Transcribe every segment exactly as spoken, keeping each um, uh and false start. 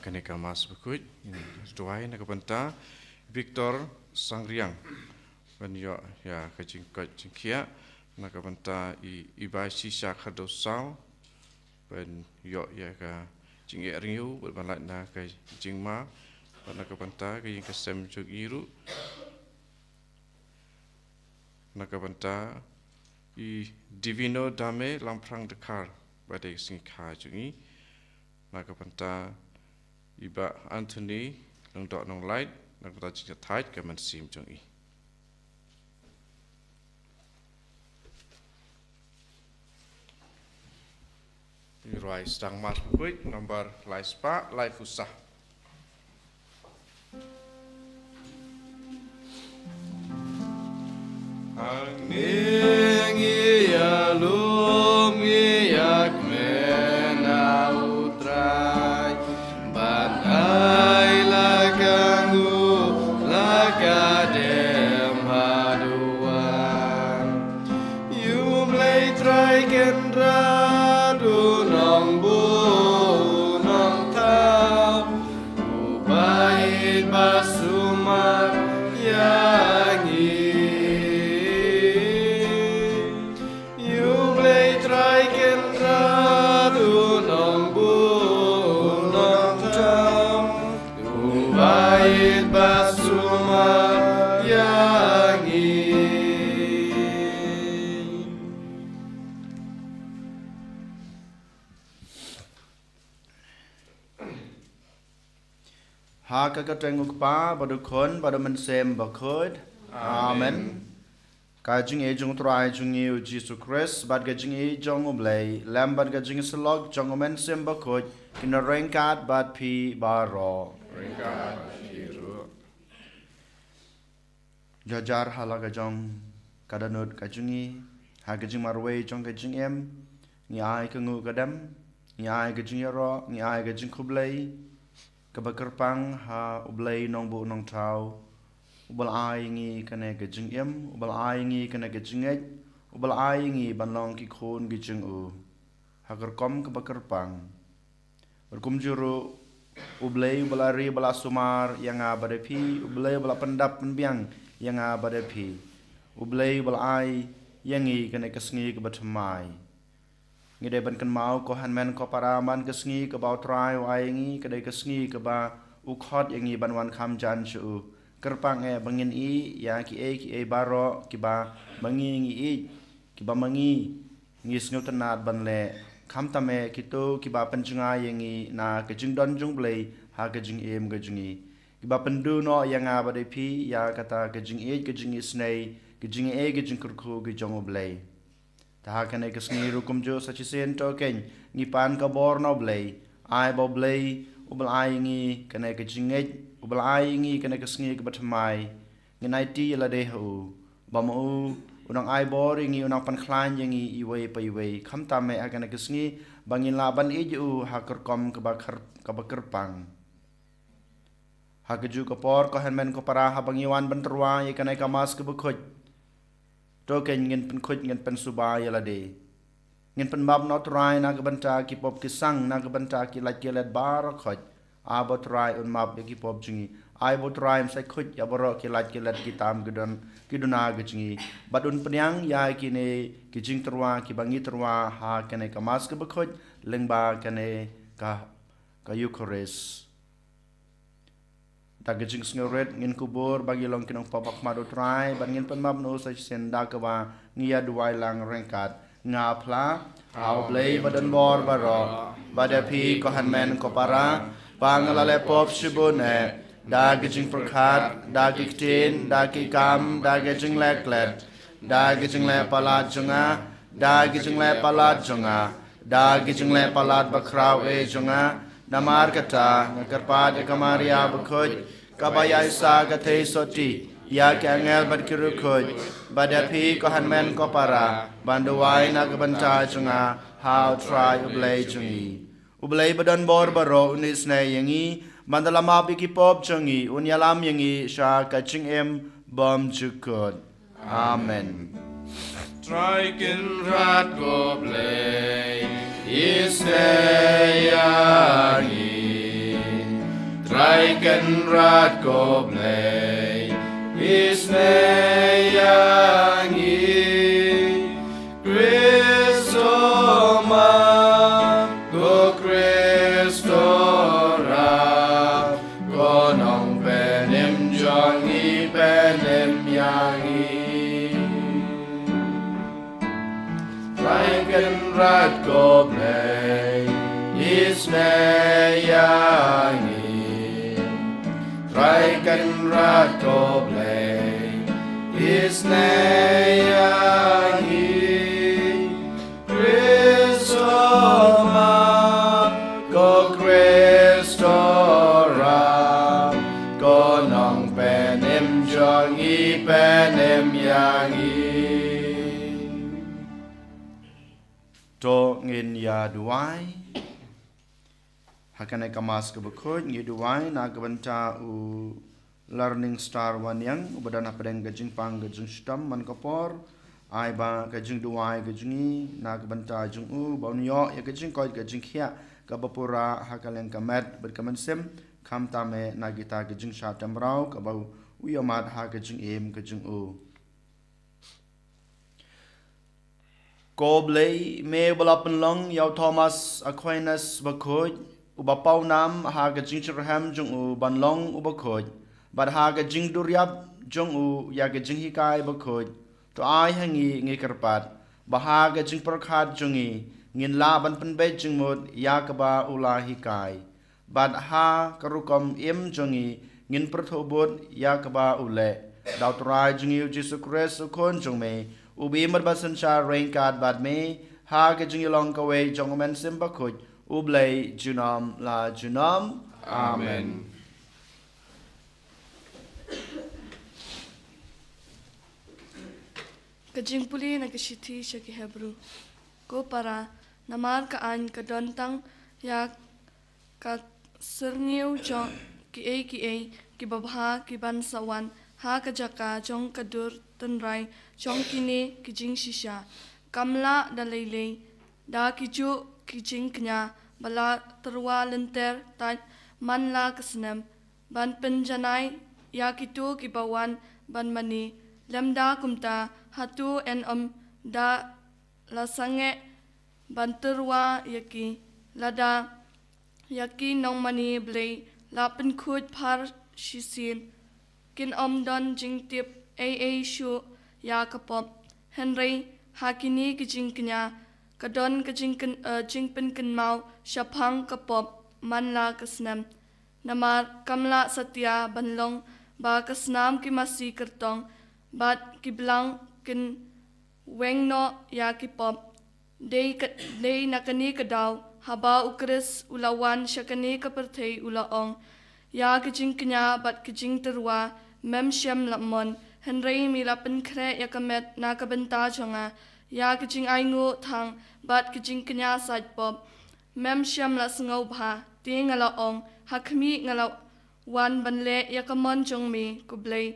Kane ka Mass bakhuid, ngin duwai na ka bynta Victor Sangriang ban ïoh ïa ka jingkoit jingkhiah, na ka bynta i, i Bai Shisha Khadewsaw ban ïoh ïa ka jingeh rngiew bad ban lait na ka jingma, bad na ka bynta ka ïing ka sem jong i ruh, na ka bynta i Divino Dame Lamphrang Dkhar, ba dei ka sngi kha jong i, na ka bynta i Bah Anthony Lyngdoh Nonglait, na ka bynta jingthait ka mynsiem jong i. Ngi rwai sdang Mass bakhuid, nombar lai spah laiphew saw. Hangne ngi ïalum ngi ïakmen ha U Trai, ban ai la ka nguh la ka dem haduh wan. Ïa U Blei Trai Kynrad, U Nongbuh U Nongthaw, Uba ïeit ba sumar ïa ngi. Ïa U Blei Trai Kynrad, U Nongbuh U Nongthaw, Uba ïeit ba sumar ïa ngi. Ha ka kyrteng U Kpa bad U Khun bad U Mynsiem Bakhuid. Amen. Amen. Ka jingïeit jong U Trai jong ngi U Jisu Khrist bad ka jingïeit jong U Blei Lem bad ka jingïasyllok jong U Mynsiem Bakhuid kin ryngkat bad phi baroh. Ryngkat bad phi ruh. Jujur ha la ka jong ka dohnud ka jong ngi, ha ka jingmarwei jong ka jingim, ngi ai ka nguh ka dem, ngi ai ka jingïaroh, ngi ai ka jingkhublei kaba kyrpang ha U Blei Nongbuh Nongthaw, Uba la ai ïa ngi kane ka jingim, Uba la ai ïa ngi kane ka jingngeit, Uba la ai ïa ngi ban long ki khun ki jong U ha ka rukom kaba kyrpang. Bad kumjuh ruh, U Blei Uba la ri Uba la sumar ïa nga bad ïa phi, U Blei Uba la pyndap pynbiang ïa nga bad ïa phi, U Blei Uba la ai ïa ngi kane ka sngi kaba thymmai. Ngi dei ban kynmaw, ko hynmen ko para, man ka sngi kaba U Trai u ai ïa ngi ka dei ka sngi kaba U khot ïa ngi ban wan kham jan sha U. Kyrpang eh ba ngin ïeit ïa kiei kiei baroh kiba ma ngi ngi ïeit, kiba ma ngi ngi sngewtynnad ban leh, khamtam eh kito kiba pynjngai ïa ngi na ka jingdon jong U Blei ha ka jingim ka jong ngi, kiba pynduh noh ïa nga bad ïa phi ïa kata ka jingïeit, ka jingisynei, ka jingaiei, ka jingkyrkhu ka jong U Blei. Te ha kane ka sngi ruh kumjuh sa shisien, to kein ngi pan ka bor na U Blei. Ai ba U Blei Uba la ai ïa ngi kane ka jingngeit, Uba la ai ïa ngi kane ka sngi kaba thymmai, ngin aiti ïa lade ha U, ba ma U U nang ai bor ïa ngi, U nang pynkhlaiñ ïa ngi iwei pa iwei, khamtam eh ha kane ka sngi, ba ngin lah ban ïeit ïa U ha ka rukom kaba kyr-, kaba kyrpang. Ha kajuh ka por, ko hynmen ko para, haba ngi wan ban tyrwa ïa kane ka Mass kaba khuid, to kein ngin pynkhuid, ngin pynsuba ïa lade. Ngin pynmap na U Trai na ka bynta ki pop ki sang, na ka bynta ki lait ki let baroh khoit. Ai ba U Trai Un map ïa ki pop jong ngi. Ai ba U Trai Un sa khuid ïa baroh ki lait ki let, ki tam ki don, ki duna ka jong ngi. Bad Un pdiang ïa kine ki jingtyrwa kiba ngi tyrwa ha kane ka Mass kaba khuid lyngba kane ka, ka Eucharist. Da ka jingsngewrit ngin kubur ba ngi long ki nongpop ha khmat U Trai, bad ngin pynmap na U sa shisien da kaba ngi ïa duwai lang ryngkat. Nga phla ha U Blei ba don bor baroh, bad ïa phi ko hynmen ko para, ba nga la leh pop shibun eh, da ka jingpyrkhat, da ki ktien, da ki kam, da ka jingleh klet, da ka jingleh palat jong nga, da ka jingleh palat jong nga, da ka jingleh palat bakhraw eh jong nga. Namar kata nga kyrpad ïa ka Maria bakhuid, kaba ïaishah ka theisotti, ïa ki angel bad ki riewkhuid, bad ïa phi ko hynmen ko para, ban duwai na ka bynta jong nga ha U Trai U Blei jong ngi. U Blei ba don bor baroh un isynei ïa ngi, ban da la map ïa ki pop jong ngi, un ïalam ïa ngi sha ka jingim bymjukut. Amen. Trai Kynrad ko Blei, isynei ïa ngi. Ai Kynrad ko Blei, isynei ïa ngi. Khrist ma, ko Khrist Trai, ko Nongpynim jong ngi, pynim ïa ngi. Trai Kynrad ko Blei, isynei ïa ngi. Trai Kynrad ko Blei, isynei ïa ngi. Khrist ma, ko Khrist Trai, ko Nongpynim jong ngi, pynim ïa ngi. To ngin ïa duwai. Ha kane ka Mass kaba khuid ngi duwai na ka bynta u Learning Star Wanniang, uba don hapdeng ka jingpang ka jingshitom man ka por. Ai ba ka jingduwai ka jong ngi na ka bynta jong u, ba un ïoh ïa ka jingkoit ka jingkhiah kaba pura ha ka liang ka met bad ka mynsiem, khamtam eh na kita ka jingshah tymraw kaba u ïohmad ha ka jingim ka jong u. Ko Blei, me ba la pynlong ïa u Thomas Aquinas bakhuid, uba pawnam ha ka jingshitrhem jong u ban long u bakhuid, bad ha ka jingduriap jong u ïa ka jinghikai bakhuid, to ai ha ngi, ngi kyrpad, ba ha ka jingpyrkhat jong ngi, ngin lah ban pynbeit jingmut ïa kaba u la hikai. Bad ha ka rukom im jong ngi ngin pyrthuh bud ïa kaba u leh. Da u Trai jong ngi u Jisu Khrist u Khun jong me, uba im bad ba synshar ryngkat bad me ha ka jingïalong kawei jong u Mynsiem Bakhuid, U Blei junom la junom. Amen. Ka jingpule na ka shithi sha ki Hebru. Ko para, namar ka aiñ ka don tang ïa ka syrngiew jong kiei kiei kiba bha kiban sa wan ha ka jaka jong ka dur tynrai jong kine ki jingshisha. Kam lah da lei lei, da kijuh ki jingkñia ba la tyrwa lynter tait man la ka snem, ban pynjanai ïa kito kiba wan ban mane, lymda kumta, hato yn ym da la sangeh ban tyrwa ïa ki, lada ïa ki nongmane Blei la pynkhuid phar shisien, kin ym don jingtip ei ei shuh ïa ka pop. Hynrei ha kine ki jingkñia ka don ka jingkyn-, eh, jingpynkynmaw shaphang ka pop man la ka snem. Namar kam lah satia ban long ba ka snam ki masi kyrtong bad ki blang kin weng noh ïa ki pop. Dei ka, dei na kane ka daw, haba u Khrist u la wan sha kane ka pyrthei, u la ong, ïa ka jingkñia bad ka jingtyrwa mem shym la mon, hynrei me la pynkhreh ïa ka met na ka bynta jong nga, ïa ka jingainguh thang bad ka jingkñia sait pop. Mem shym la sngewbha, te nga la ong, ha khmih, nga la wan ban leh ïa ka mon jong me, ko Blei,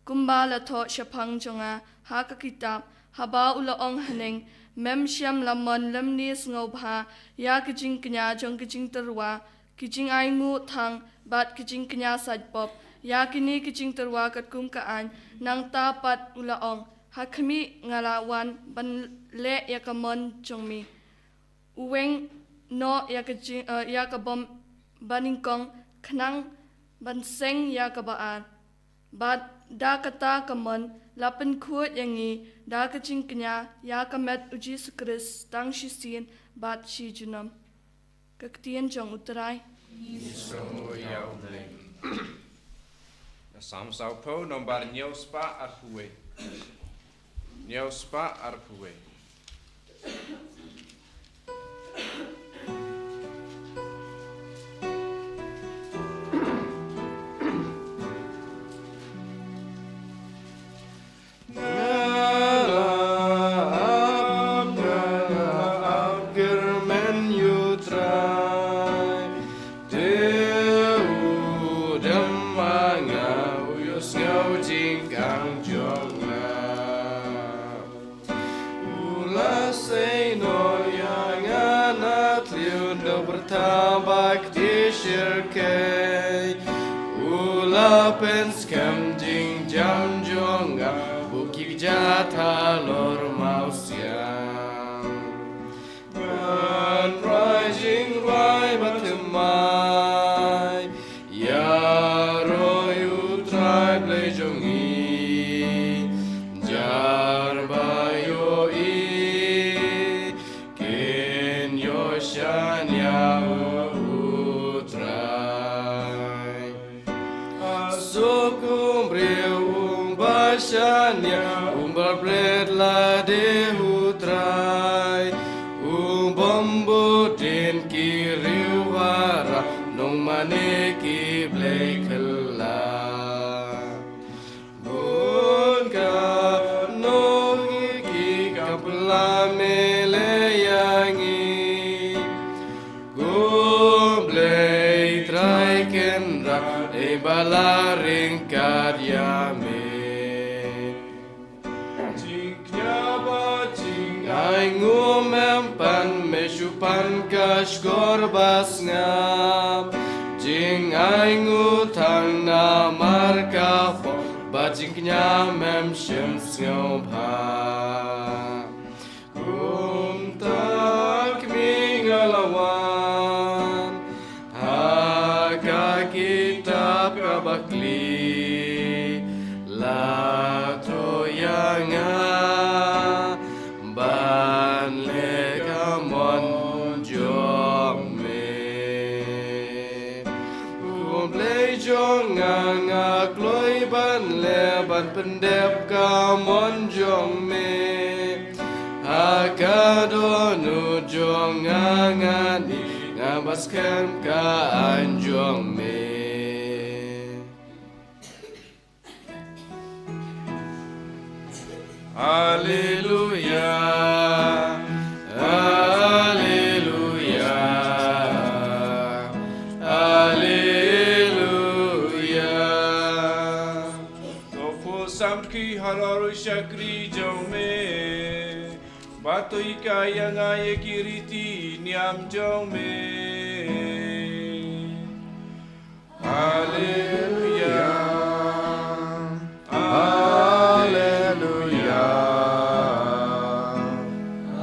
kumba la thoh shaphang jong nga ha ka kitab. Haba u la ong haneng, mem shym la mon lymne sngewbha ïa ka jingkñia jong ka jingtyrwa, ka jingainguh thang bad ka jingkñia sait pop, ïa kine ki jingtyrwa katkum ka aiñ. Nangta pat u la ong, ha khmih, nga la wan ban leh ïa ka mon jong me. U weng noh ïa ka jing, eh, ïa ka bym banyngkong khnang ban seng ïa kaba ar. Bad da kata ka mon la pynkhuid ïa ngi da ka jingkñia ïa ka met u Jisu Khrist tang shisien bad shi junom. Ka ktien jong u Trai. Ngi sngewbha ïa u Blei. Na Salm sawphew, nombar hynñiew spah arphew wei. Hynñiew spah arphew wei. Nga la ap, nga la ap kyrmen ïa u Trai. Te u dem ma nga, u ïohsngew jingkang jong nga. U la sei Pynskhem jingjam jong nga, buh ki kjat halor mawsiang. Ngan rwai jingrwai bathymmai, ïaroh ïa U Trai Blei jong ngi. Jar ba ïohi, kin ïoh shaniah ha U Trai. Suk u briew uba shaniah, uba bret lade ha U Trai, u bym bud ïa ki riewhara, nongmane ki blei khyllad. Bun katno ki kam pyllait me leh ïa ngi, ko Blei Trai Kynrad, haba la ryngkat ïa me. Jingkñia bad jingainguh mem pan, me shu pan ka shkor ba sngap. Jingainguh tang namar ka pop, bad jingkñia mem shym sngewbha. Kumta kmie, nga la wan ha ka kitab kaba khlieh, la thoh ïa nga ban leh ka mon jong me. Ko Blei jong nga, nga kloi ban leh ban pyndep ka mon jong me. Ha ka dohnud jong nga ngan ïeit, ngan pynskhem ka aiñ jong me. Haleluia, haleluia, haleluia. To phuh samrkhie halor u shakri jong me, bad to hikai ïa nga ïa ki riti niam jong me. Haleluia, haleluia,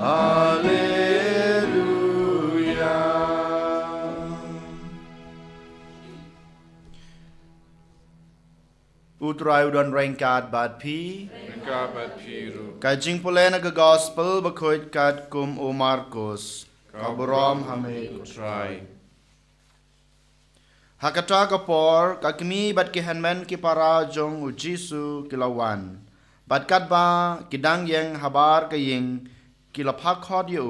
haleluia. U Trai u don ryngkat bad phi. Ryngkat bad phi ruh. Ka jingpule na ka Gospel bakhuid katkum u Markos. Ka burom ha me ko Trai. Ha kata ka por, ka kmie bad ki hynmen ki para jong u Jisu ki la wan. Bad katba ki dang ïeng habar ka ïing, ki la phah khot ïa u.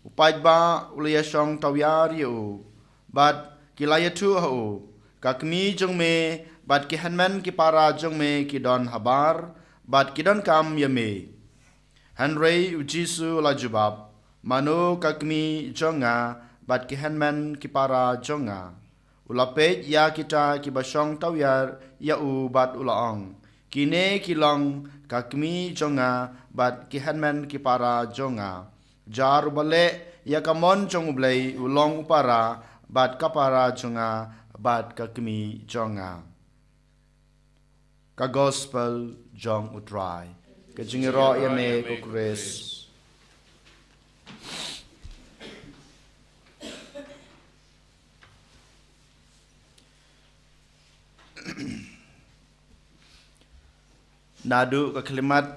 U paidbah u la ïashong tawiar ïa u, bad ki la ïathuh ha u, ka kmie jong me bad ki hynmen ki para jong me ki don habar, bad ki donkam ïa me. Hynrei u Jisu u la jubab, mano ka kmie jong nga bad ki hynmen ki para jong nga? U la peit ïa kita kiba shong tawiar ïa u bad u la ong, kine ki long ka kmie jong nga bad ki hynmen ki para jong nga. Jar uba leh ïa ka mon jong U Blei u long u para bad ka para jong nga bad ka kmie jong nga. Ka Gospel jong U Trai. Ka jingïaroh ïa me ko Khrist. Naduh ka khyllipmat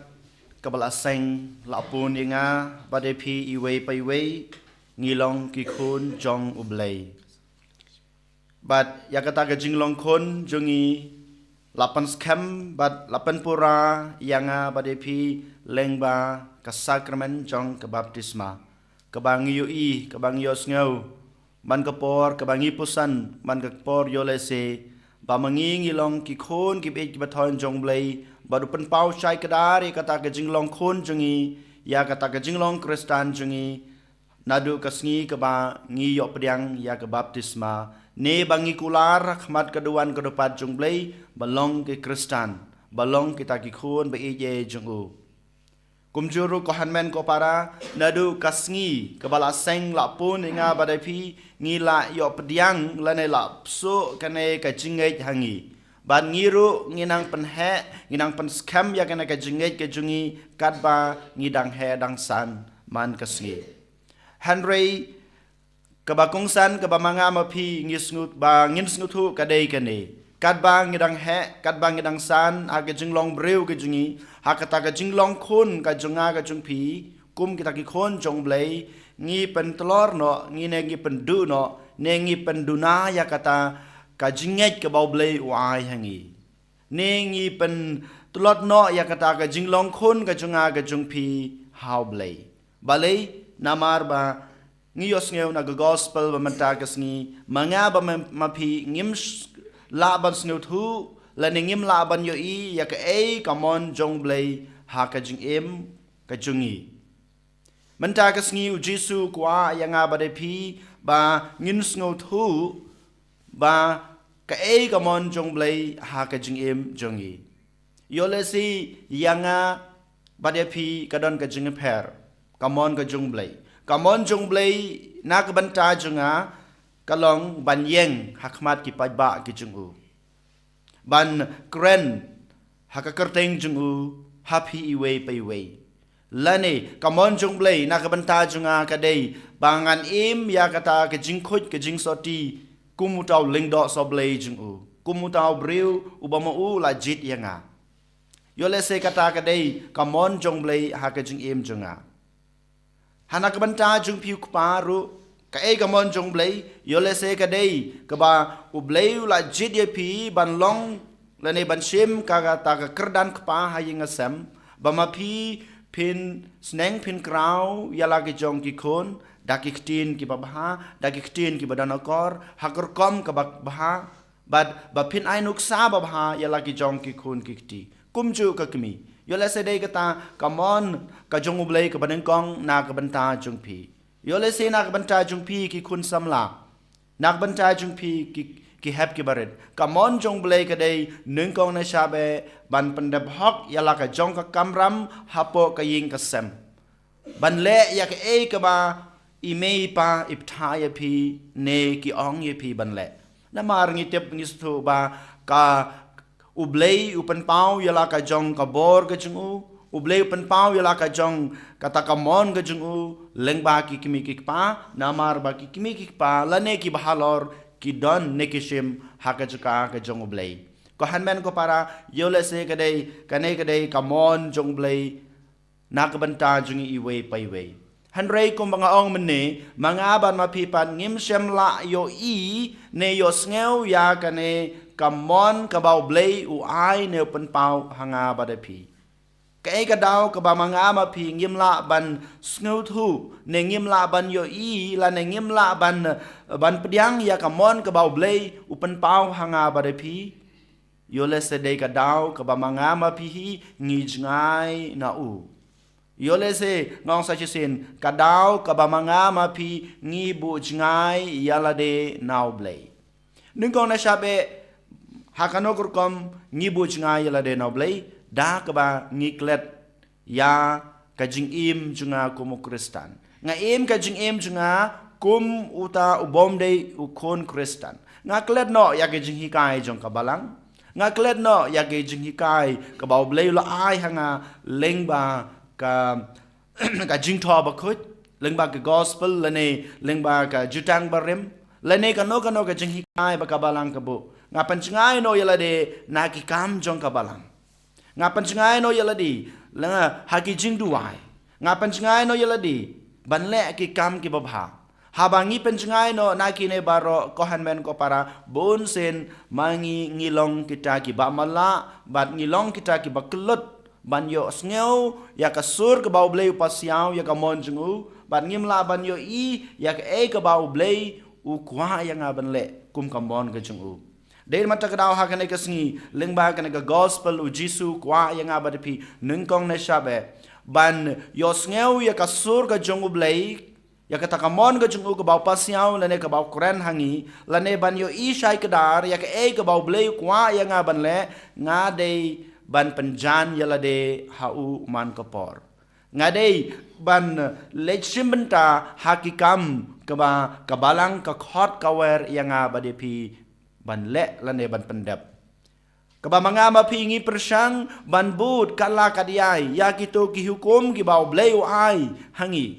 kaba la seng la pun ïa nga bad ïa phi iwei pa iwei, ngi long ki khun jong U Blei. Bad ïa kata ka jinglong khun jong ngi la pynskhem bad la pynpura ïa nga bad ïa phi lyngba ka sakramen jong ka baptisma, kaba ngi ïohi, kaba ngi ïohsngew man ka por kaba ngi puson, man ka por ïoh lehse, ba ma ngi ngi long ki khun ki bit kiba thoh jong U Blei, bad u pynpaw shai kdar ïa kata ka jinglong khun jong ngi, ïa kata ka jinglong Khristan jong ngi, naduh ka sngi kaba ngi ïoh pdiang ïa ka baptisma, ne ba ngi kular ha khmat ka duwan ka dupat jong U Blei, ba long ki Khristan, ba long kita ki khun ba ïeit jong u. Kumjuh ruh ko hynmen ko para, naduh ka sngi kaba la seng la pun ïa nga bad ïa phi, ngi la ïoh pdiang lane la psuh kane ka jingngeit ha ngi, Bad ngi ruh ngi nang pynheh, ngi nang pynskhem ïa kane ka jingngeit ka jong ngi katba ngi dang heh dang san man ka sngi. Hynrei kaba kongsan kaba ma nga ma phi ngi sngewthuh ba ngin sngewthuh ka dei kane. Katba ngi dang heh, katba ngi dang san ha ka jinglong briew ka jong ngi, ha kata ka jinglong khun ka jong nga ka jong phi, kum kita ki khun jong U Blei, ngi pyntlor noh, ngi ne ngi pynduh noh, ne ngi pynduna ïa kata ka jingngeit kaba U Blei u ai ha ngi. Ne ngi pyntlot noh ïa kata ka jinglong khun ka jong nga ka jong phi ha U Blei. Balei? Namar ba ngi ïohsngew na ka gospel ba mynta ka sngi, ma nga bad ma, ma phi ngim s-, lah ban sngewthuh, lane ngim lah ban ïohi ïa kaei ka mon jong U Blei ha ka jingim ka jong ngi. Mynta ka sngi U Jisu u kwah ïa nga bad ïa phi ba ngin sngewthuh ba kaei ka mon jong U Blei ha ka jingim jong ngi. Ïoh lehse ïa nga bad ïa phi ka don ka jingpher ka mon ka jong U Blei. Ka mon jong U Blei na ka bynta jong nga ka long ban ïeng ha khmat ki paidbah ki jong u, ban kren ha ka kyrteng jong u ha phi iwei pa iwei. Lane ka mon jong U Blei na ka bynta jong nga ka dei ba ngan im ïa kata ka jingkhuid ka jingsoti kum uta u lyngdoh sohblei jong u, kum uta u briew uba ma u la jied ïa nga. Ïoh lehse kata ka dei ka mon jong U Blei ha ka jingim jong nga. Ha na ka bynta jong phi u kpa ruh, kaei ka mon jong U Blei? Ïoh lehse ka dei kaba U Blei u la jied ïa phi ban long lane ban shim ka, kata ka kyrdan kpa ha ïing ha sem, ba ma phi phin sneng phin kraw ïa la ki jong ki khun da ki ktien kiba bha, da ki ktien kiba don akor, ha ka rukom kaba bha, bad ba phin ai nuksa ba bha ïa la ki jong ki khun ki kti. Kumjuh ka kmie. Ïoh lehse dei kata ka mon ka jong U Blei kaba nyngkong na ka bynta jong phi. Ïoh lehse na ka bynta jong phi ki khun samla, na ka bynta jong phi ki, ki hep ki barit, ka mon jong U Blei ka dei nyngkong na shaba ban pyndep hok ïa la ka jong ka kamram hapoh ka ïing ka sem, ban leh ïa kaei kaba i mei i pa i bthah ïa phi ne ki ong ïa phi ban leh. Namar ngi tip ngi sngewthuh ba ka U Blei u pynpaw ïa la ka jong ka bor ka jong u, U Blei u pynpaw ïa la ka jong kata ka mon ka jong u lyngba ki kmie ki kpa, namar ba ki kmie ki kpa lane kiba halor ki don ne ki shim ha ka jaka ka jong U Blei. Ko hynmen ko para, ïoh lehse ka dei, kane ka dei ka mon jong U Blei na ka bynta jong ngi iwei pa iwei. Hynrei kumba nga ong mynne, ma nga bad ma phi pat ngim shym la ïohi ne ïohsngew ïa kane ka mon kaba U Blei u ai ne u pynpaw ha nga bad ïa phi. Kaei ka daw kaba ma nga ma phi ngim lah ban sngewthuh ne ngim lah ban ïohi lane ngim lah ban, ban pdiang ïa ka mon kaba U Blei u pynpaw ha nga bad ïa phi? Ïoh lehse dei ka daw kaba ma nga ma phi hi ngi jngai na u. Ïoh lehse nga ong sa shisien, ka daw kaba ma nga ma phi ngi buh jngai ïa lade na U Blei. Nyngkong na shaba, ha kano ka rukom ngi buh jngai ïa lade na U Blei? Da kaba ngi klet ïa ka jingim jong nga kum u Khristan. Nga im ka jingim jong nga kum uta u bym dei u khun Khristan. Nga klet noh ïa ka jinghikai jong ka Balang. Nga klet noh ïa ka jinghikai kaba U Blei u la ai ha nga lyngba ka, ka jingthoh bakhuid, lyngba ka gospel, lane lyngba ka jutang barim, lane kano kano ka jinghikai ba ka Balang ka buh. Nga pynjngai noh ïa lade na ki kam jong ka Balang. Nga pynjngai noh ïa lade, la nga ha ki jingduwai. Nga pynjngai noh ïa lade ban leh ki kam kiba bha. Haba ngi pynjngai noh na kine baroh, ko hynmen ko para, bunsien ma ngi ngi long kita kiba matlah bad ngi long kita kiba kyllut ban ïohsngew ïa ka sur kaba U Blei u pasiaw ïa ka mon jong u, bad ngim lah ban ïohi ïa kaei kaba U Blei u kwah ïa nga ban leh kum ka mon ka jong u. Dei mynta ka daw ha kane ka sngi, lyngba kane ka gospel u Jisu u kwah ïa nga bad ïa phi nyngkong na shaba ban ïohsngew ïa ka sur ka jong U Blei, ïa kata ka mon ka jong u kaba u pasiaw lane kaba u kren ha ngi, lane ban ïohi shai kdar ïa kaei kaba U Blei u kwah ïa nga ban leh, nga dei ban pynjan ïa lade ha u man ka por. Nga dei ban leit shim bynta ha ki kam kaba ka Balang ka khot ka wer ïa nga bad ïa phi ban leh lane ban pyndep. Kaba ma nga ma phi ngi pyrshang ban bud katba lah katba ïai ïa kito ki hukum kiba U Blei u ai ha ngi.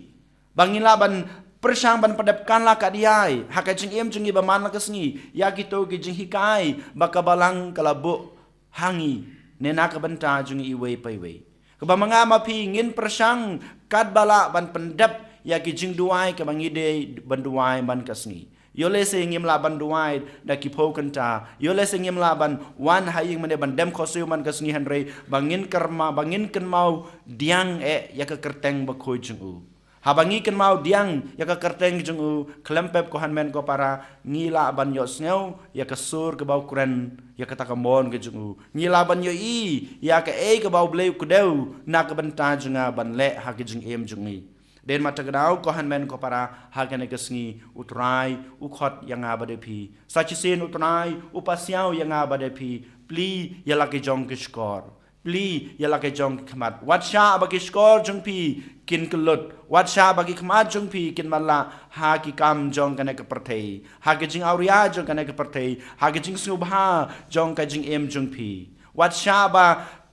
Ba ngin lah ban pyrshang ban pyndep katba lah katba ïai ha ka jingim jong ngi ba man la ka sngi ïa kito ki jinghikai ba ka Balang ka la buh ha ngi ne na ka bynta jong ngi iwei pa iwei. Kaba ma nga ma phi ngin pyrshang katba lah ban pyndep ïa ki jingduwai kaba ngi dei ban duwai man ka sngi. Ïoh lehse ngim lah ban duwai da ki phew kynta, ïoh lehse ngim lah ban wan ha ïing mane ban dem khohsiew man ka sngi, hynrei ba ngin kyrma, ba ngin kynmaw diang eh ïa ka kyrteng bakhuid jong u. Haba ngi kynmaw diang ïa ka kyrteng jong u, khlem pep ko hynmen ko para, ngi lah ban ïohsngew ïa ka sur kaba u kren ïa kata ka mon ka jong u. Ngi lah ban ïohi ïa kaei kaba U Blei u kdew na ka bynta jong nga ban leh ha ka jingim jong ngi. Dei ma ta ka daw ko hynmen ko para, ha kane ka sngi U Trai u khot ïa nga bad ïa phi. Sa shisien U Trai u pasiaw ïa nga bad ïa phi. Plie ïa la ki jong ki shkor. Plie ïa la ki jong ki khmat. Wat shah ba ki shkor jong phi kin kyllut. Wat shah ba ki khmat jong phi kin matlah ha ki kam jong kane ka pyrthei, ha ki jingawria jong kane ka pyrthei, ha ki jingsngewbha jong ka jingim jong phi. Wat shah ba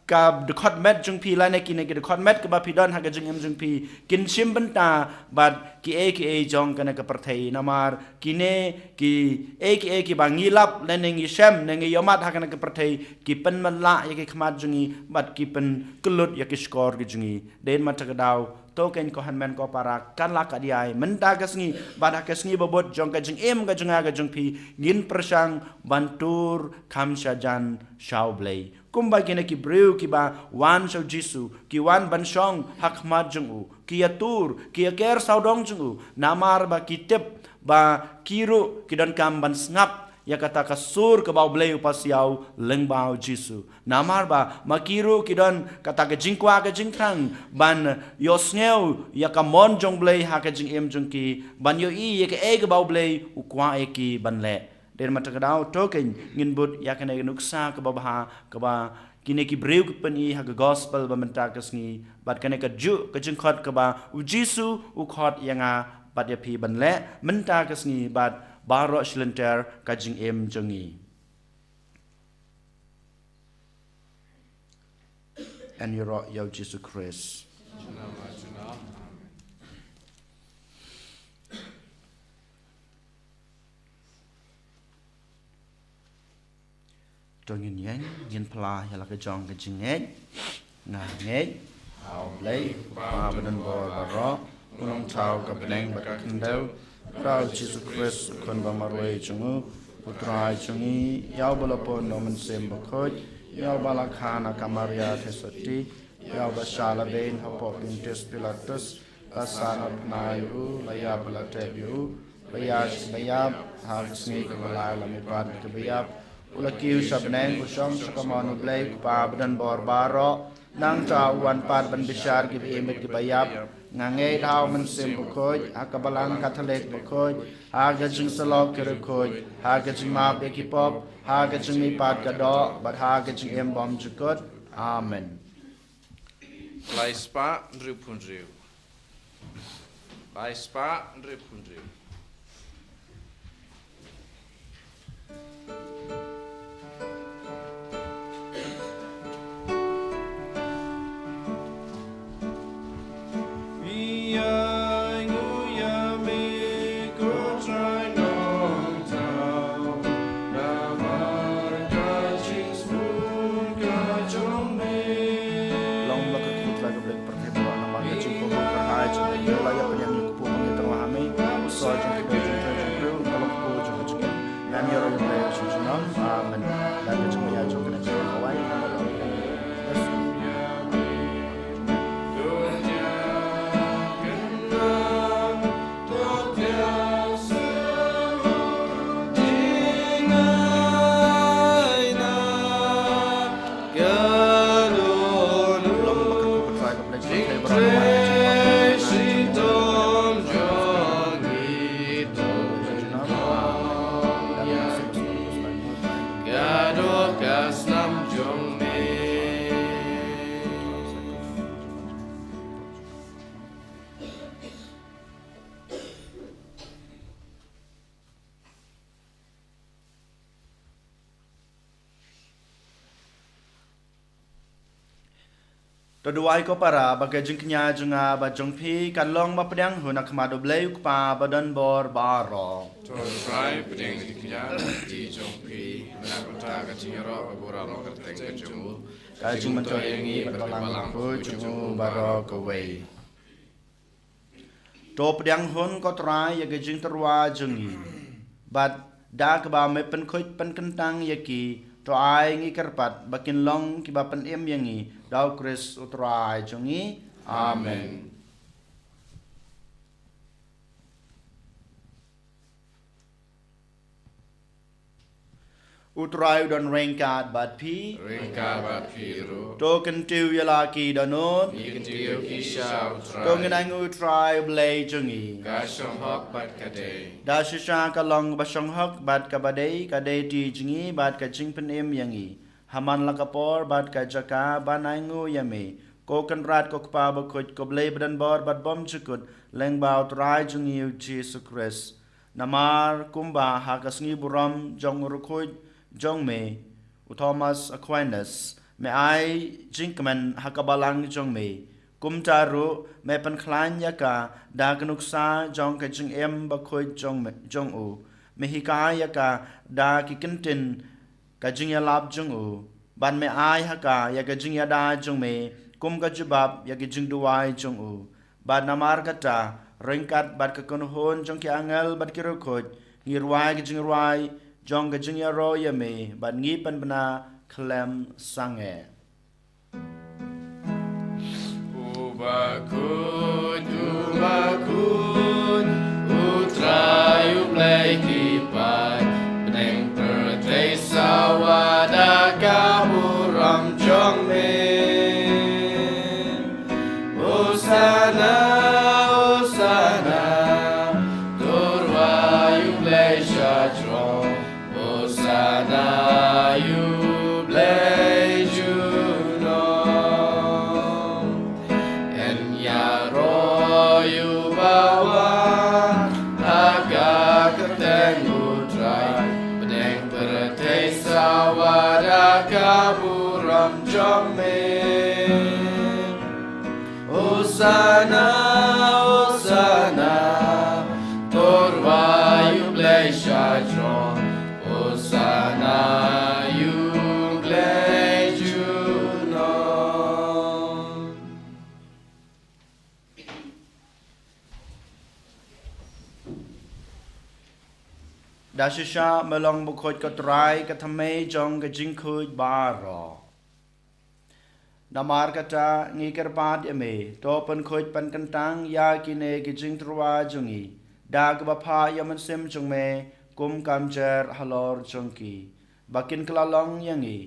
ka dkhot met jong phi lane kine ki dkhot met kaba phi don ha ka jingim jong phi kin shim bynta bad kiei kiei jong kane ka pyrthei. Namar kine kiei kiei kiba ngi lap lane ngi shem ne ngi ïohmat ha kane ka pyrthei ki pynmatlah ïa ki khmat jong ngi bad ki pynkyllut ïa ki shkor ki jong ngi. Dei ma ta ka daw, to keiñ ko hynmen ko para, katba lah katba ïai mynta ka sngi bad ha ka sngi ba bud jong ka jingim ka jong nga ka jong phi, ngin pyrshang ban tur kham shajan sha U Blei. Kumba kine ki briew kiba wan sha U Jisu, ki wan ban shong ha khmat jong u, ki ïatur, ki ïaker sawdong jong u, namar ba ki tip ba ki ruh ki donkam ban sngap ïa kata ka sur kaba U Blei u pasiaw lyngba U Jisu. Namar ba ma ki ruh ki don kata ka jingkwah ka jingthrang ban ïohsngew ïa ka mon jong U Blei ha ka jingim jong ki, ban ïohi ïa kaei kaba U Blei u kwah ïa ki ban leh. Dei ma ta ka daw, to keiñ ngin bud ïa kane ka nuksa kaba bha kaba kine ki briew ki pyni ha ka gospel ba mynta ka sngi, bad kane ka juh ka jingkhot kaba U Jisu u khot ïa nga bad ïa phi ban leh mynta ka sngi bad baroh shi lynter ka jingim jong ngi. Yn ïaroh ïa U Jisu Khrist. To ngin ïeng, ngin phla ïa la ka jong ka jingngeit. Nga ngeit ha U Blei, U Kpa badonbor baroh, U Nongthaw ka bneng bad ka khyndew, bad ha U Jisu Khrist, U Khun ba marwei jong u, U Trai jong ngi, ïa uba la pun da U Mynsiem Bakhuid, ïa uba la kha na ka Maria Theisotti, ïa uba shah lade hapoh Pontius Pilatus, la sahnarphna ïa u, la ïap bad la tep ïa u, la ïaid sha ki ba ïap, ha ka sngi kaba lai la mihpat na ki ba ïap, u la kiew sha bneng, u shong sha kamon U Blei U Kpa badonbor baroh. Nangta u wan pat ban bishar ki ba im bad ki ba ïap. Nga ngeit ha U Mynsiem Bakhuid, ha ka Balang Katholik bakhuid, ha ka jingsyllok ki riewkhuid, ha ka jingmap ïa ki pop, ha ka jingmihpat ka doh, bad ha ka jingim bymjukut. Amen. Lai spah hynriew phew hynriew. Lai spah hynriew phew hynriew. Long ba ka kyrteng ka Blei ka pyrthei baroh namar ka jingkyrkhu kyrhai jong me, la ïa pynïeng ïa u kpu ba ngi tang ha me, u soi jong ka dei jong ka jong briew, ka long kpu jong ka jong me. Ngan ïa roi ïa u Blei jong jong nam. Amen. Dan ka jong me ïa jong ka na jong ka wai. To duwai ko para ba ka jingkñia jong nga bad jong phi kan long ba pdiang hun ha khmat U Blei U Kpa badonbor baroh. To Trai, pdiang jingkñia lynti jong phi na ka bynta ka jingïaroh baburom ha ka kyrteng ka jong u, ka jingmyntoi ïa ngi bad ka balang bakhuid jong u baroh kawei. To pdiang hun ko Trai ïa ka jingtyrwa jong ngi, bad da kaba me pynkhuid pynkyntang ïa ki, to ai ngi kyrpad ba kin long kiba pynim ïa ngi da U Khrist U Trai jong ngi. Amen. U Trai u don ryngkat bad phi. Ryngkat bad phi ruh. To kyntiew ïa la ki dohnud. Ngi kyntiew ki sha U Trai. To ngin ainguh U Trai U Blei jong ngi. Ka shong hok bad ka dei. Da shisha ka long ba shong hok bad kaba dei, ka dei ti jong ngi bad ka jingpynim ïa ngi. Ha man la ka por bad ka jaka ban ainguh ïa me, ko Kynrad ko Kpa bakhuid, ko Blei badonbor bad bymjukut, lyngba U Trai jong ngi U Jisu Khrist. Namar kumba ha ka sngi burom jong u riewkhuid jong me, u Thomas Aquinas, me ai jingkmen ha ka balang jong me, kumta ruh me pynkhlaiñ ïa ka da ka nuksa jong ka jingim bakhuid jong me, jong u. Me hikai ïa ka da ki kyntien ka jingïalap jong u, bad me ai ha ka ïa ka jingïada jong me kum ka jubab ïa ka jingduwai jong u. Bad namar kata, ryngkat bad ka kynhun jong ki angel bad ki riewkhuid, ngi rwai ka jingrwai jong ka jingïaroh ïa me, bad ngi pynbna khlem sangeh. U bakhuid, u bakhuid, U Trai U Blei ki paid, bneng pyrthei sawa da ka burom jong me. Hosana, Hosana, to rwai U Blei sha jrong. Hosana ïa U Blei junom. Yn ïaroh ïa u bawan ha ka kyrteng U Trai, bneng pyrthei sawa da ka burom jong me. Hosana, Hosana, to rwai U Blei sha jrong. Hosana ïa U Blei junom. Da shisha me long bakhuid ko Trai, ka thymmei jong ka jingkhuid baroh. Namar kata ngi kyrpad ïa me, to pynkhuid pynkyntang ïa kine ki jingtyrwa jong ngi da kaba phah ïa u Mynsiem jong me kum ka mjer halor jong ki, ba kin kylla long ïa ngi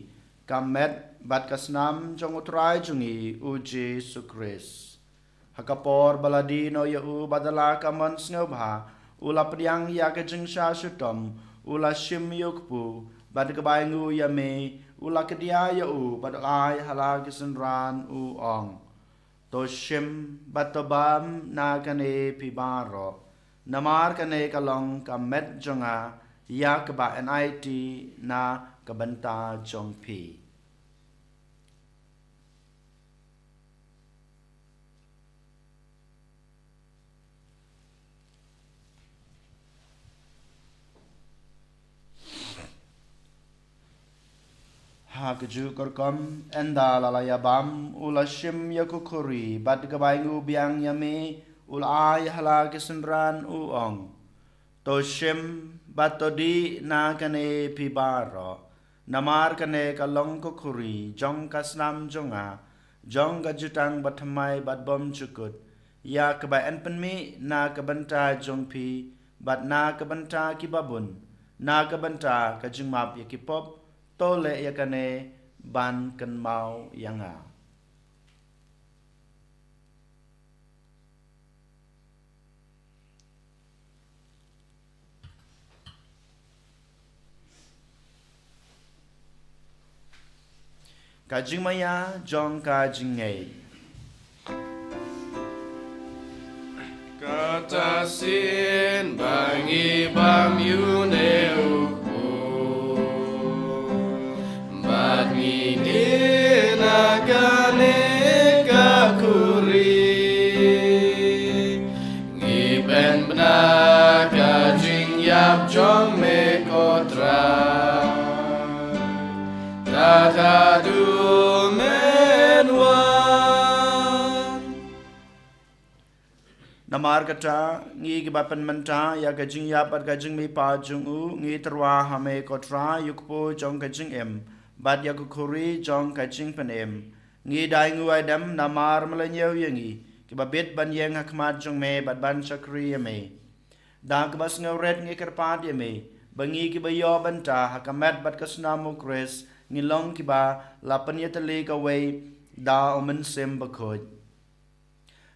ka met bad ka snam jong U Trai jong ngi U Jisu Khrist. Ha ka por ba la die noh ïa u bad da la ka mon sngewbha, u la pdiang ïa ka jingshah shitom, u la shim ïa u kpu, bad kaba ainguh ïa me, u la kdiah ïa u bad u ai ha la ki synran, u ong: To shim bad to bam na kane phi baroh, namar kane ka long ka met jong nga, ïa kaba yn aiti na ka bynta jong phi. Ha kajuh ka rukom, ynda la la ïa bam, u la shim ïa ka khuri, bad kaba ainguh biang ïa me, u la ai ha la ki synran, u ong: To shim bad to dih na kane phi baroh, namar kane ka long ka khuri jong ka snam jong nga, jong ka jutang bathymmai bad bymjukut, ïa kaba yn pynmih na ka bynta jong phi bad na ka bynta kiba bun, na ka bynta ka jingmap ïa ki pop. To leh ïa kane ban kynmaw ïa nga. Ka jingmaïa jong ka jingngeit. Kata shisien ba ngi bam ïa une u kpu, bad ngi dih na kane ka Bna ka jingïap jong me ko Trai. Tad haduh men wan. Namar kata, ngi kiba pynmynta ïa ka jingïap bad ka jingmihpat jong u, ngi tyrwa ha me ko Trai, ïa u kpu jong ka jingim bad ïa ka khuri jong ka jingpynim. Ngi dei nguh ai dem namar me la ñiew ïa ngi kiba bit ban ïeng ha khmat jong me bad ban shakri ïa me. Da kaba sngewrit ngi kyrpad ïa me ba ngi kiba ïoh bynta ha ka met bad ka snam u Khrist ngi long kiba la pynïatylli kawei da u Mynsiem Bakhuid.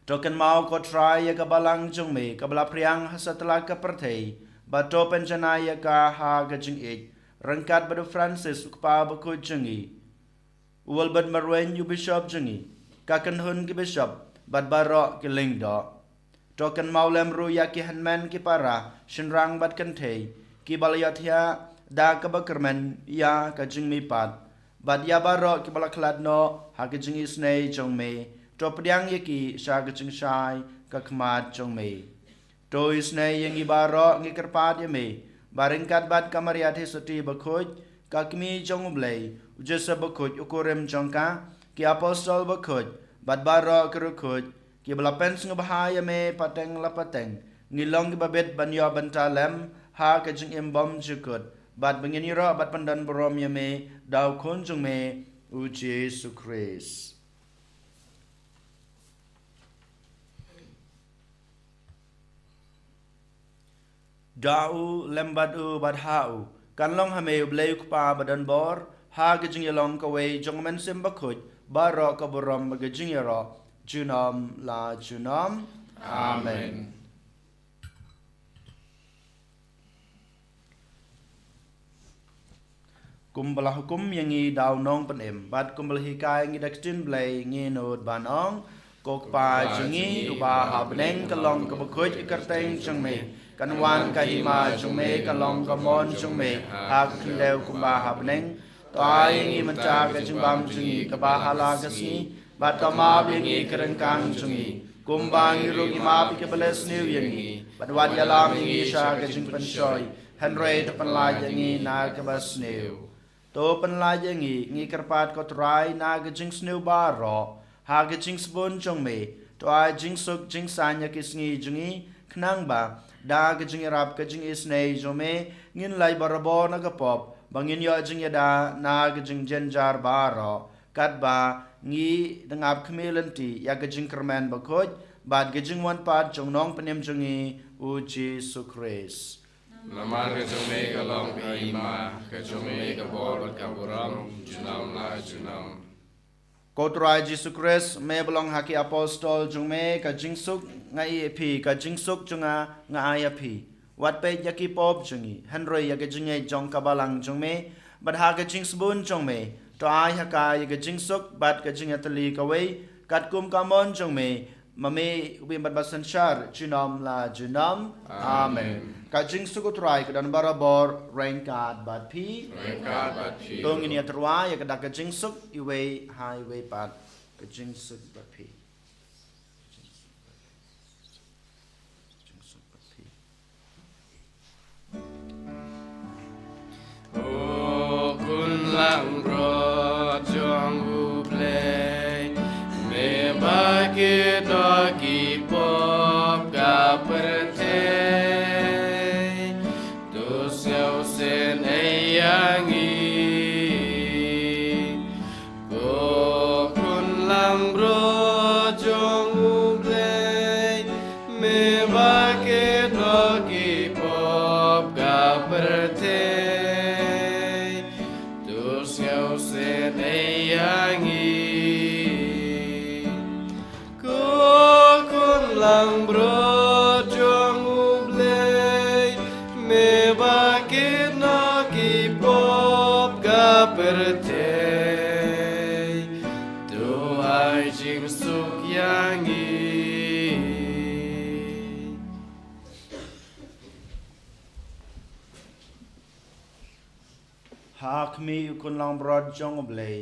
To kynmaw ko Trai ïa ka balang jong me kaba la phriang ha satlak ka pyrthei, bad to pynjanai ïa ka ha ka jingïeit ryngkat bad u Francis u kpa bakhuid jong ngi, u Wilbert Marwein u bishop jong ngi, ka kynhun ki bishop bad baroh ki lyngdoh. To kynmaw lem ruh ïa ki hynmen ki para, shynrang bad kynthei kiba la ïohthiah da kaba kyrmen ïa ka jingmihpat, bad ïa baroh kiba la khlad noh ha ka jingisynei jong me. To pdiang ïa ki sha ka jingshai ka khmat jong me. To isynei ïa ngi baroh, ngi kyrpad ïa me ba ryngkat bad ka Maria Theisotti bakhuid, ka Kmie jong u Blei, u Joseph bakhuid u kurim jong ka, ki apostol bakhuid bad baroh ki riewkhuid kiba la pynsngewbha ïa me pateng la pateng, ngi long kiba bit ban ïoh bynta lem ha ka jingim bymjukut, bad ba ngin ïaroh bad pyndonburom ïa me da u Khun jong me u Jisu Khrist. Da u, lem bad u, bad ha u, kan long ha me u Blei u Kpa badonbor, ha ka jingïalong kawei jong u Mynsiem Bakhuid, baroh ka burom bad ka jingïaroh junom la junom. Amen. Kumba la hukum ïa ngi da u Nongpynim, bad kumba la hikai ïa ngi da ka ktien Blei, ngin nud ban ong: Ko Kpa jong ngi uba ha bneng, ka long kaba khuid ka kyrteng jong me. Kan wan ka hima jong me, kan long ka mon jong me ha ka khyndew kumba ha bneng. To ai ïa ngi mynta ka jingbam jong ngi kaba ha la ka sngi, bad to map ïa ngi ki ryngkang jong ngi, kumba ngi ruh ngi map ïa kiba leh sniew ïa ngi. Bad wat ïalam ïa ngi sha ka jingpynshoi, hynrei to pynlait ïa ngi na kaba sniew. To pynlait ïa ngi, ngi kyrpad ko Trai, na ka jingsniew baroh, ha ka jingsbun jong me. To ai jingsuk jingsaiñ ïa ki sngi jong ngi, khnang ba da ka jingïarap ka jingisynei jong me, ngin lait barabor na ka pop, ba ngin ïoh jingïada na ka jingjynjar baroh, katba ngi dang ap khmih lynti ïa ka jingkyrmen bakhuid bad ka jingwan pat jong u Nongpynim jong ngi u Jisu Khrist. Namar ka jong me ka long ka hima, ka jong me ka bor bad ka burom junom la junom. Ko Trai Jisu Khrist, me ba la ong ha ki apostol jong me: Ka jingsuk nga ai ïa phi, ka jingsuk jong nga nga ai ïa phi. Wat peit ïa ki pop jong ngi, hynrei ïa ka jingngeit jong ka balang jong me. Bad ha ka jingsbun jong me, to ai ha ka ïa ka jingsuk bad ka jingïatylli kawei, katkum ka mon jong me, ma me u bym bad ba synshar junom la junom. Amen. Amen. Ka jingsuk u Trai ka don barabor ryngkat bad phi. Ryngkat bad phi. To ngin ïatyrwa ïa ka da ka jingsuk iwei ha iwei pat. Ka jingsuk bad phi. Ka jingsuk bad phi. O Khun Langbrot jong u Blei, me ba kit noh ki pop ka pyrthei, to sngewsynei ïa ngi. Ko Khun Langbrot jong u Blei, me ba kit noh ki pop ka pyrthei, to sngewsynei ïa ngi. Ko Khun Langbrot jong u Blei, me ba kit noh ki pop ka pyrthei, to ai jingsuk ïa ngi. Ha khmih u Khun Langbrot jong u Blei,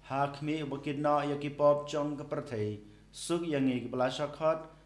ha khmih uba kit noh ïa ki pop jong ka pyrthei, suk ïa ngi kiba la shah khot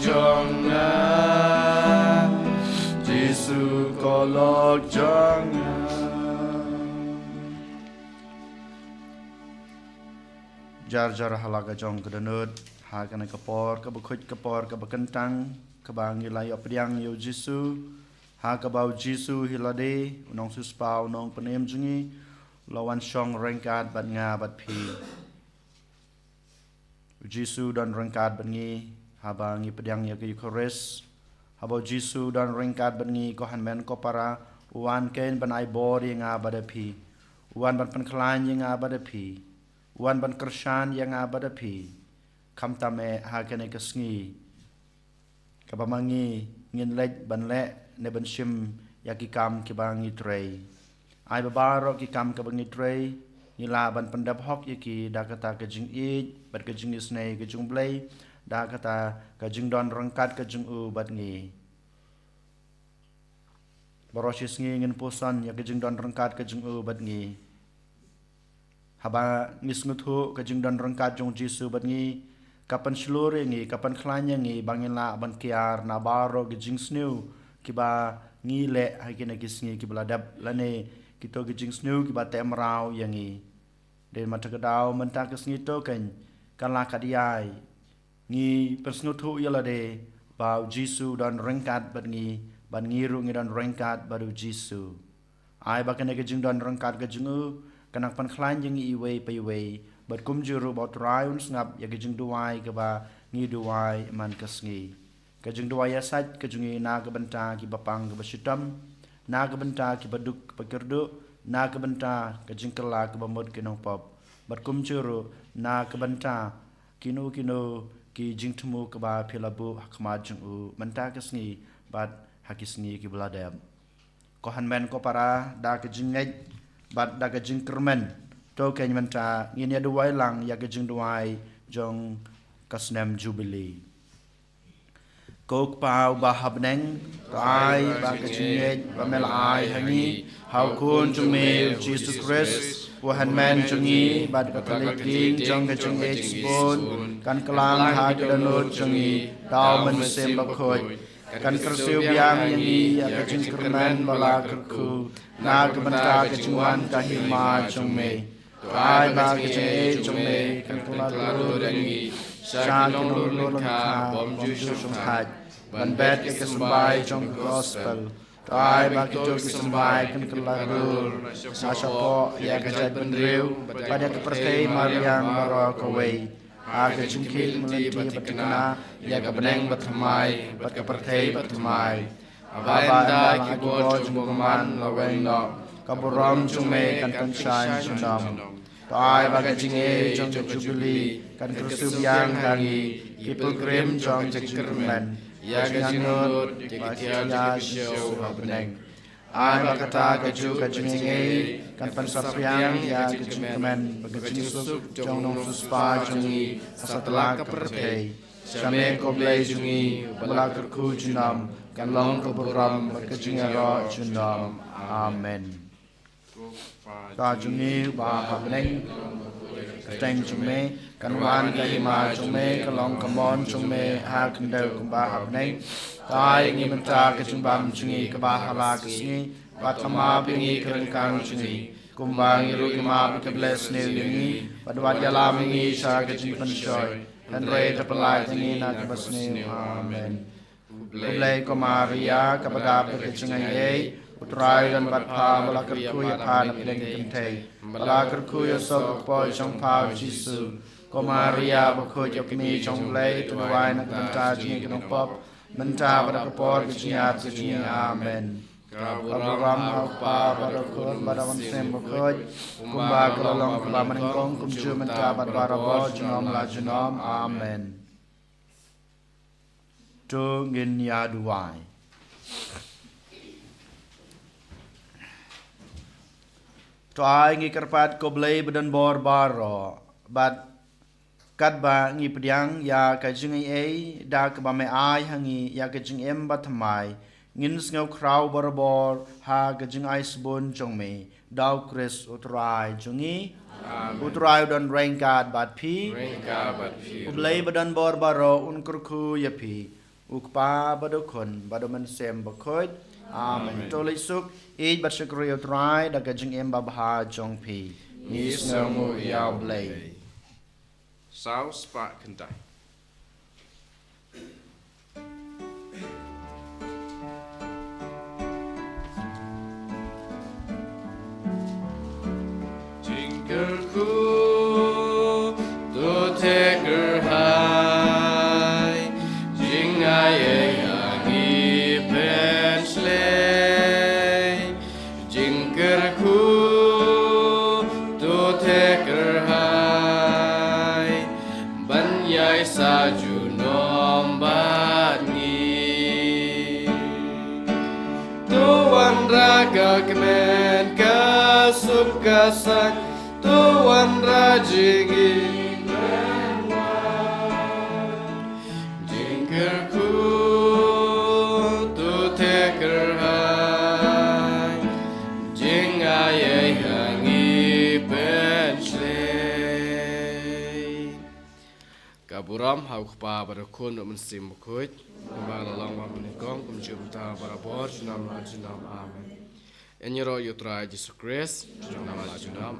jong nga, Jisu ko lok jong nga. Jar jar ha la ka jong ka dohnud, ha kane ka por kaba khuid, ka por kaba kyntang, kaba ngi la ïoh pdiang ïa u Jisu, ha kaba u Jisu hi lade, u nongsiewspah, u nongpynim jong ngi, u la wan shong ryngkat bad nga bad phi. U Jisu don ryngkat bad ngi, haba ngi pdiang ïa ka Eukharist. Haba u Jisu don ryngkat bad ngi, ko hynmen ko para, u wan keiñ ban ai bor ïa nga bad ïa phi. U wan ban pynkhlaiñ ïa nga bad ïa phi. U wan ban kyrshan ïa nga bad ïa phi. Khamtam eh ha kane ka sngi, kaba ma ngi ngin leit ban leh ne ban shim ïa ki kam kiba ngi trei. Ai ba baroh ki kam kiba ngi trei, ngi lah ban pyndep hok ïa ki da kata ka jingïeit bad ka jingisynei ka jong U Blei, da kata ka jingdon ryngkat ka jong u bad ngi. Baroh shi sngi ngin puson ïa ka jingdon ryngkat ka jong u bad ngi. Haba ngi sngewthuh ka jingdon ryngkat jong u Jisu bad ngi, ka pynshlur ïa ngi, ka pynkhlaiñ ïa ngi, ba ngin lah ban kiar na baroh ki jingsniew kiba ngi leh ha kine ki sngi kiba la dep, lane kito ki jingsniew kiba teh mraw ïa ngi. Dei ma kata ka daw mynta ka sngi to keiñ, kan lah ka dei ai ngi pynsngewthuh ïa lade ba u Jisu u don ryngkat bad ngi, bad ngi ruh ngi don ryngkat bad u Jisu. Ai ba kane ka jingdon ryngkat ka jong u kan nang pynkhlaiñ ïa ngi iwei pa iwei, bad kumjuh ruh ba u Trai un sngap ïa ka jingduwai kaba ngi duwai man ka sngi. Ka jingduwai ïasaid ka jong ngi na ka bynta kiba pang kiba shitom, na ka bynta kiba duk kiba kyrduh, na ka bynta ka jingkylla kaba mut ki nongpop, bad kumjuh ruh na ka bynta kino kino ki jingthmu kiba phi la buh ha khmat jong u mynta ka sngi bad ha ki sngi kiba la dep. Ko hynmen ko para, da ka jingngeit bad da ka jingkyrmen, to keiñ mynta ngin ïa duwai lang ïa ka jingduwai jong ka snem Jubili. Ko Kpa uba ha bneng, to ai ba ka jingngeit ba me la ai ha ngi ha u Khun jong me u Jisu Khrist, u hynmen jong ngi, bad ka thylliej jong ka jingngeit shibun, kan kylla ha ka dohnud jong ngi da u Mynsiem Bakhuid. Kan kyrsiew biang ïa ngi ïa ka jingkyrmen ba la kyrkhu na ka bynta ka jingwan ka hima jong me. To ai ba ka jingngeit jong me kan kylla dur ïa ngi sha ki nonglor lyngkha bymjukut shongthait, ban bet ïa ka symbai jong ka gospel. To ai ba kito ki symbai kan kylla dur na shapoh ïa ka jaitbynriew bad ïa ka pyrthei mariang baroh kawei, ha ka jingkhih lynti bad thikna ïa ka bneng bathymmai bad ka pyrthei bathymmai. Haba ynda la ki bor jong u bymman la weng noh, ka burom jong me kan pynshai junom. To ai ba ka jingngeit jong ka Jubili kan kyrsiew biang ha ngi, ki pilgrim jong ka jingkyrmen, ïa ka jingangnud, ïa ki thiar jong ka bneng. Ai ba kata kajuh ka jingngeit kan pynsaphriang ïa ka jingkmen bad ka jingsuk jong u nongsiewspah jong ngi ha satlak ka pyrthei. Sha me ko Blei jong ngi, uba la kyrkhu junom, kan long ka burom bad ka jingïaroh junom. Amen. Kpa jong ngi uba ha bneng, ka kyrteng jong me kan wan, ka hima jong me kan long, ka mon jong me ha khyndew kumba ha bneng. To ai ngi mynta ka jingbam jong ngi kaba ha la ka sngi, bad to map ïa ngi ki ryngkang jong ngi, kumba ngi ruh ngi map ïa kiba leh sniew ïa ngi, bad wat ïalam ïa ngi sha ka jingpynshoi, hynrei to pyllait ïa ngi na kaba sniew. Amen. Khublei ko Maria, kaba dap da ka jingaiei, u Trai u don bad pha, ba la kyrkhu ïa pha na pdeng ki kynthei, ba la kyrkhu ïa u sop ka kpoh jong pha u Jisu. Ko Maria bakhuid, ïa u Kmie jong u Blei, to duwai na ka bynta jong ngi ki nongpop, mynta bad ha ka por ka jingïap ka jong ngi. Amen. Ka burom ha u Kpa bad ha u Khun bad ha u Mynsiem Bakhuid, kumba ka la long kaba mynnyngkong, kumjuh mynta bad barabor, junom la junom. Amen. To ngin ïa duwai. To ai ngi kyrpad ko Blei ba don bor baroh, bad katba ngi pdiang ïa ka jingaiei da kaba me ai ha ngi ïa ka jingim bathymmai, ngin sngew khraw barabor ha ka jingai sbun jong me, da u Khrist u Trai jong ngi. Amen. U Trai u don ryngkat bad phi. Ryngkat bad phi. U Blei ba don bor baroh un kyrkhu ïa phi. U Kpa bad u Khun bad u Mynsiem Bakhuid. Amen. To leit suk, ïeit bad shakri ïa u Trai da ka jingim babha jong phi. Ngi sngewnguh ïa u Blei. Saw spah khyndai. Jingkyrkhu, to theh kyrhai, jingai ei ha ngi pynshlei. Jingkyrkhu, to theh kyrhai, ban ïai sa junom bad ngi. To wanrah ka kmen ka suk ka saiñ, to wanrah jingim. Jingkyrkhu, to theh kyrhai, jingai ei ha ngi pynshlei. Ka burom ha u Kpa bad u Khun bad u Mynsiem Bakhuid. Kumba la long bad mynnyngkong, kumjuh mynta, barabor, junom la junom. Amen. Yn ïaroh ïa u Trai Jisu Khrist. Junom la junom.